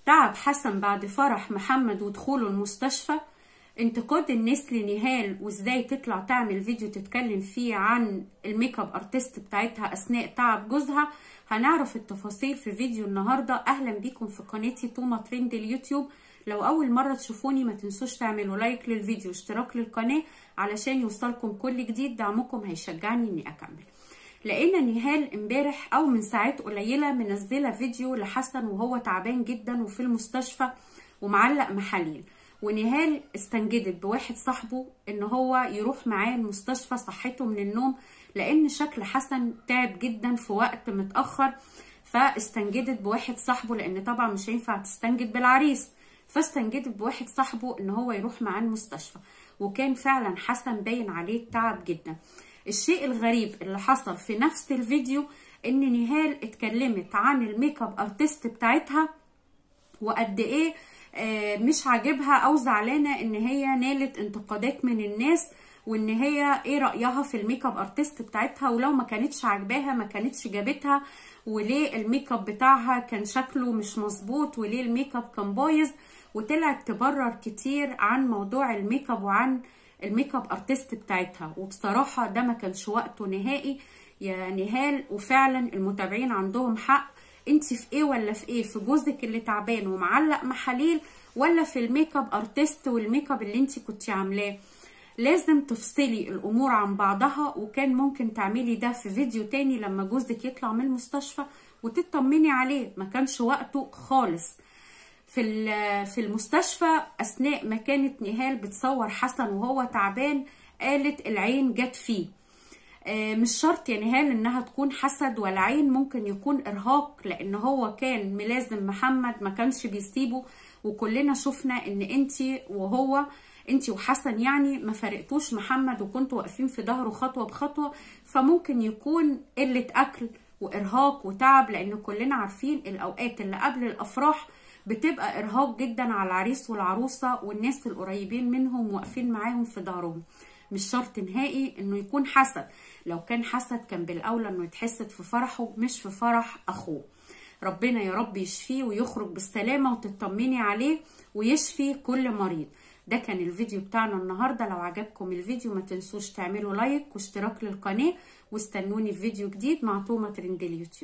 تعب حسن بعد فرح محمد ودخوله المستشفى، انتقاد الناس لنهال وازاي تطلع تعمل فيديو تتكلم فيه عن ال makeup artist بتاعتها اثناء تعب جوزها. هنعرف التفاصيل في فيديو النهارده. اهلا بيكم في قناتي توما ترند اليوتيوب. لو اول مرة تشوفوني ما تنسوش تعملوا like للفيديو واشتراك للقناة علشان يوصلكم كل جديد، دعمكم هيشجعني اني اكمل. لقينا نهال امبارح او من ساعات قليله منزله فيديو لحسن وهو تعبان جدا وفي المستشفى ومعلق محاليل، ونهال استنجدت بواحد صاحبه ان هو يروح معاه المستشفى صحته من النوم لان شكل حسن تعب جدا في وقت متاخر. فاستنجدت بواحد صاحبه لان طبعا مش هينفع تستنجد بالعريس، فاستنجدت بواحد صاحبه ان هو يروح معاه المستشفى، وكان فعلا حسن باين عليه التعب جدا. الشيء الغريب اللي حصل في نفس الفيديو ان نهال اتكلمت عن ال makeup artist بتاعتها وقد ايه مش عاجبها او زعلانة ان هي نالت انتقادات من الناس، وان هي ايه رايها في ال makeup artist بتاعتها، ولو ما كانتش عاجباها ما كانتش جابتها، وليه الميك اب بتاعها كان شكله مش مظبوط، وليه الميك اب كان بايظ. وطلعت تبرر كتير عن موضوع الميك اب وعن ال makeup artist بتاعتها، وبصراحة ده ما كانش وقته نهائي يا نهال. وفعلا المتابعين عندهم حق، انت في ايه ولا في ايه؟ في جوزك اللي تعبان ومعلق محاليل، ولا في ال makeup artist وال makeup اللي انت كنتي عاملاه؟ لازم تفصلي الامور عن بعضها، وكان ممكن تعملي ده في فيديو تاني لما جوزك يطلع من المستشفى وتطمني عليه، ما كانش وقته خالص. في المستشفى اثناء ما كانت نهال بتصور حسن وهو تعبان قالت العين جت فيه. مش شرط يا نهال انها تكون حسد ولا عين، ممكن يكون ارهاق، لان هو كان ملازم محمد ما كانش بيسيبه، وكلنا شفنا ان انتي وهو انتي وحسن يعني ما فرقتوش محمد وكنتوا واقفين في ظهره خطوة بخطوة. فممكن يكون قلة اكل وارهاق وتعب، لان كلنا عارفين الاوقات اللي قبل الافراح بتبقى ارهاق جدا على العريس والعروسه والناس القريبين منهم واقفين معاهم في ظهرهم. مش شرط نهائي انه يكون حسد، لو كان حسد كان بالاولى انه يتحسد في فرحه مش في فرح اخوه. ربنا يا رب يشفيه ويخرج بالسلامة وتطمني عليه ويشفي كل مريض. ده كان الفيديو بتاعنا النهارده. لو عجبكم الفيديو ما تنسوش تعملوا like واشتراك للقناة، واستنوني في فيديو جديد مع توما ترند اليوتيوب.